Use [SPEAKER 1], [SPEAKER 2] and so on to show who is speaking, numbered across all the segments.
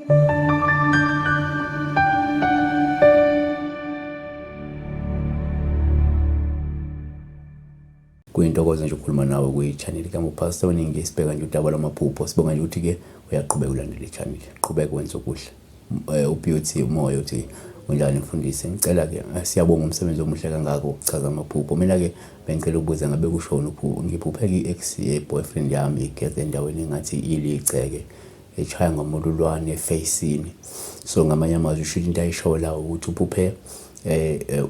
[SPEAKER 1] Kuyintokozo nje ukukhuluma nawe kwi-channel kaMupastor Weningi, sibheka nje udaba lwamaphupho. Sibonga nje ukuthi-ke uyaqhubeka ulandele i-channel, qhubeka wenze okuhle. UBeauty Umoya uthi unjani mfundisi? Ngicela-ke siyabonga umsebenzi omuhle kangaka wokuchaza amaphupho. Mina-ke bengicela ukubuza ngabe kushoni ngiphuphe-ke i-ex ye-boyfriend yami igeza endaweni engathi iligceke eshaya ngomululwane efeyisini. So ngamanye amazwi usho into ayishoyo la ukuthi uphuphe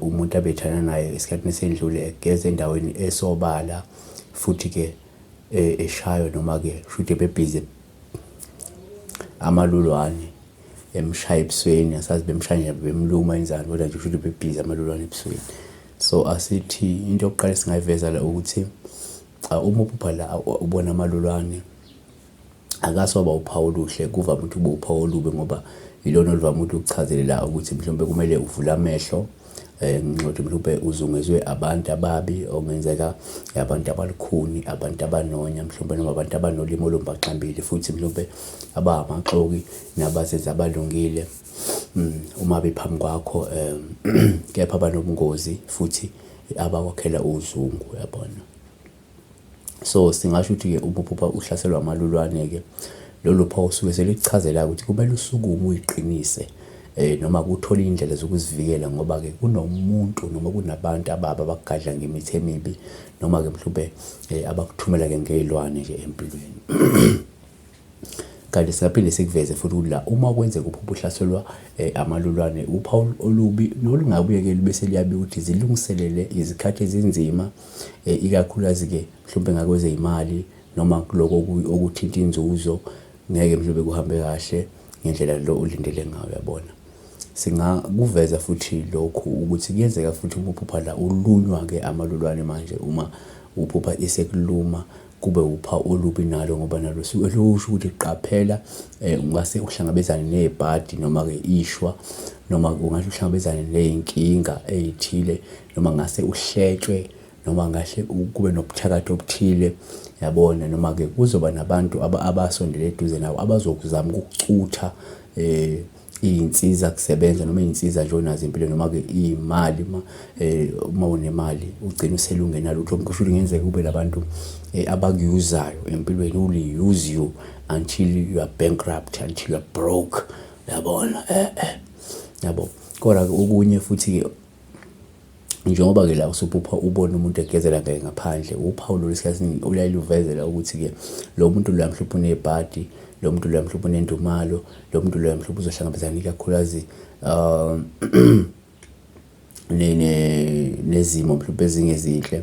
[SPEAKER 1] umuntu abethana naye esikhathini esendlule egeza endaweni esobala futhi ke eshaywa noma ke shuthi bebhizi amalulwane emshaya ebusweni, asazi bemshaya nje bemluma enzani kodwa nje shuthi bebhizi amalulwane ebusweni. So asithi into yokuqala esingayiveza la ukuthi uma uphupha la ubona amalulwane akase waba uphawu oluhle, kuvame ukuthi kube uphawu olubi ngoba ilona oluvame ukuthi lukuchazele la ukuthi mhlawumbe kumele uvule amehlo ngenxa yokuthi mhlawumbe uzungezwe abantu ababi okungenzeka abantu abalukhuni, abantu abanonya mhlawumbe noma abantu abanolimi olumbaxambili futhi mhlawumbe abangamaxoki nabazenza abalungile uma bephambi kwakho kepha banobungozi futhi abakwakhela uzungu, uyabona. So singasho ukuthi-ke uma uphupha uhlaselwa amalulwane-ke lolu phawu suke selikuchazela ukuthi kumele usukume uyiqinise noma kuthole iy'ndlela zokuzivikela ngoba-ke kunomuntu noma kunabantu ababi abakugadla ngemithi emibi noma-ke mhlawumbe abakuthumela-ke ngey'lwane nje empilweni. Kanti singaphinde sikuveze futhi ukuthi la uma kwenzeka uphupha uhlaselwa amalulwane uphawu olubi nolungabuye-ke lube seliyabika ukuthi zilungiselele izikhathi ezinzima ikakhulukazi-ke mhlawumbe ngakwezeyimali noma kuloko okuthinta inzuzo ngeke mhlawumbe kuhambe kahle ngendlela lo olindele ngayo uyabona. Singakuveza futhi lokhu ukuthi kuyenzeka futhi uma uphupha la ulunywa-ke amalulwane manje uma uphupha isekuluma kube wuphawu olubi nalo ngoba nalo lusuke lusho ukuthi qaphela ungase uhlangabezane nebhadi noma-ke ishwa noma ungahle uhlangabezane ney'nkinga ey'thile noma ngase uhletshwe noma ngahle kube nobuthakathi obuthile yabona noma-ke kuzoba nabantu abasondele eduze nawe abazokuzama ukukucutha iy'nsiza kusebenza noma iy'nsiza nje onazo empilweni noma-ke iy'mali uma uma unemali ugcine usele ungenalutho. Kusho ukuthi kungenzeka kube labantu abakuyuzayo empilweni who will use you until you are bankrupt, until you are broke, uyabona yabo. Kodwa-ke okunye futhi-ke njengoba-ke la usuphupha ubona umuntu egezela ngaphandle, uphawu lolu isikhathi esiningi oluyaye luvezela ukuthi-ke lo muntu loya mhlawumbe unebhadi, lo muntu loya mhlawumbe unendumalo, lo muntu loya mhlawumbe uzohlangabezana ikakhulukazi nezimo mhlawumbe ezingezinhle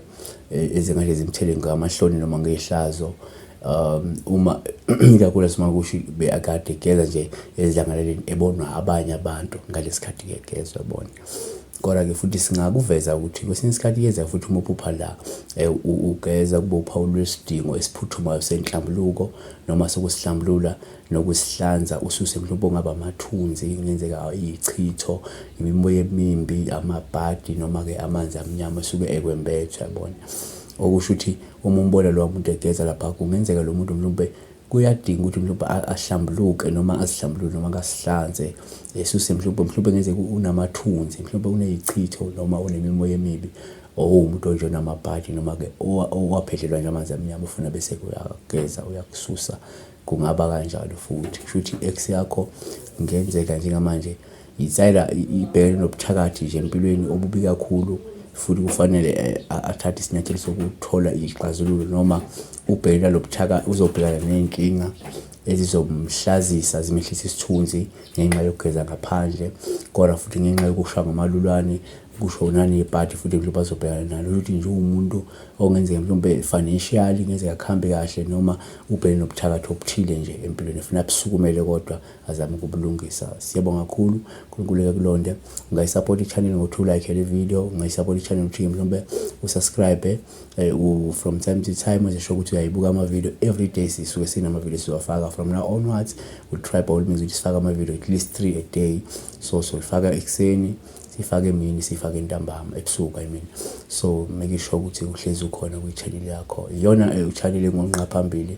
[SPEAKER 1] ezingahle zimthele ngamahloni noma ngehlazo. Uma ikakhulukazi uma kusho akade egeza nje esidlangalaleni ebonwa abanye abantu ngalesi khathi-ke egezwa yabona. Kodwa-ke futhi singakuveza ukuthi kwesinye isikhathi kuyenzeka futhi uma uphupha la ugeza kube uphawu lwesidingo esiphuthumayo senhlambuluko noma sokusihlambulula nokusihlanza ususe mhlawumbe ongaba amathunzi, kungenzeka iyichitho, imimoya emimbi, amabhadi noma-ke amanzi amnyama esuke ekwembethe uyabona. Okusho ukuthi uma umbona lowa muntu egeza lapha kungenzeka lo muntu mhlawumbe kuyadinga ukuthi mhlawumbe ahlambuluke noma azihlambulule noma akasihlanze esuse mhlawumbe mhlawumbe ngenzeka unamathunzi mhlawumbe uneyichitho noma unemimoya emibi or uwumuntu onje onamabhadi noma-ke owaphehlelwa nje amanzi amnyama ufuna bese uyageza uyakususa kungaba kanjalo futhi. Kusho ukuthi i-ex yakho kungenzeka njengamanje itsayela ibhekene nobuthakathi nje empilweni obubi kakhulu futhi kufanele athathe isinyathelo sokuthola ixazululo noma ubhekene nalobuthaka uzobhekana ney'nkinga ezizomhlazisa zimehlise isithunzi ngenxa yokugeza ngaphandle kodwa futhi ngenxa yokusha ngamalulwane kusho nanebhadi futhi mhlawumbe bazobhekana nalo ukuthi nje uwumuntu okungenzeka mhlawumbe financially kungenzeka kuhambe kahle noma ubhekene nobuthakathi obuthile nje empilweni efuna busukumele kodwa azame ukubulungisa. Siyabonga kakhulu, uNkulunkulu ekulonde. Ungayisupport i-channel ngokuthi ulike le video, ungayisupport i-channel ngokuthi mhlawumbe usubscribe from time to time uzisho ukuthi uyayibuka ama-video every day. Sisuke sinama-video siwafaka from now onwards, we'll try by all means ukuthi sifake ama-video at least 3 a day. So soyifaka ekuseni, sifake emini, sifake ntambama, ebusuku I mean. So make sure ukuthi uhlezi ukhona kwi-channel yakho. Iyona channel engonqa phambili.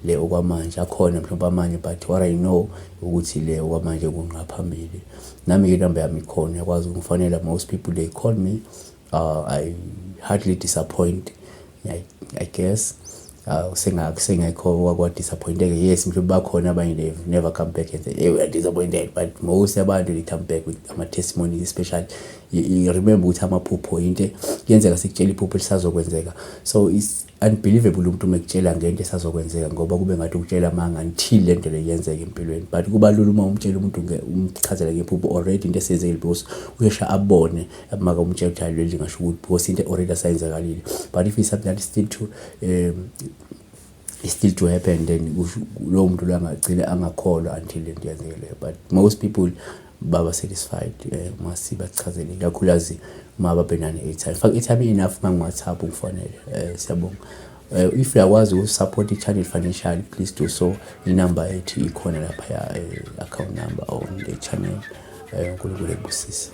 [SPEAKER 1] Le okwamanje akhona mhlawumbe amanye, but what I know ukuthi le okwamanje kunqa phambili. Nami-ke inamba yami ikhona, uyakwazi ukungifonela. Most people, they call me. I hardly disappoint, I guess. Sengekho wakwadisappointeka. Yes, mhlawumbe bakhona abanye, they've never come back and say, "Hey, we are disappointed," but most abantu, they come back with ama-testimonies. Especially you remember ukuthi amaphupho into kuyenzeka sikutshela iphupho elisazokwenzeka, so it's unbelievable umuntu uma ekutshela ngento esazokwenzeka, ngoba kube ngathi ukutshela amanga until le nto le yenzeka empilweni. But kuba lula uma umtshela umuntu, umchazela ngephupho already into esenzekile, because ushesha abone maka umtshela ukuthi hayi, leli lingasho ukuthi, because into already asayenzakalile. But if it's something that is still to happen, then lowo muntu lo angagcine angakholwa until lento yenzeke leyo. But most people baba satisfied uma sibachazele, ikakhulukazi uma babe nane-airtime. Faka i-airtime enough uma ngi-WhatsApp ungifonele. Siyabonga. If uyakwazi ukusupport i-channel financially, please do so. Inamba yethu ikhona laphaya, account number on the channel. UNkulunkulu ekubusise.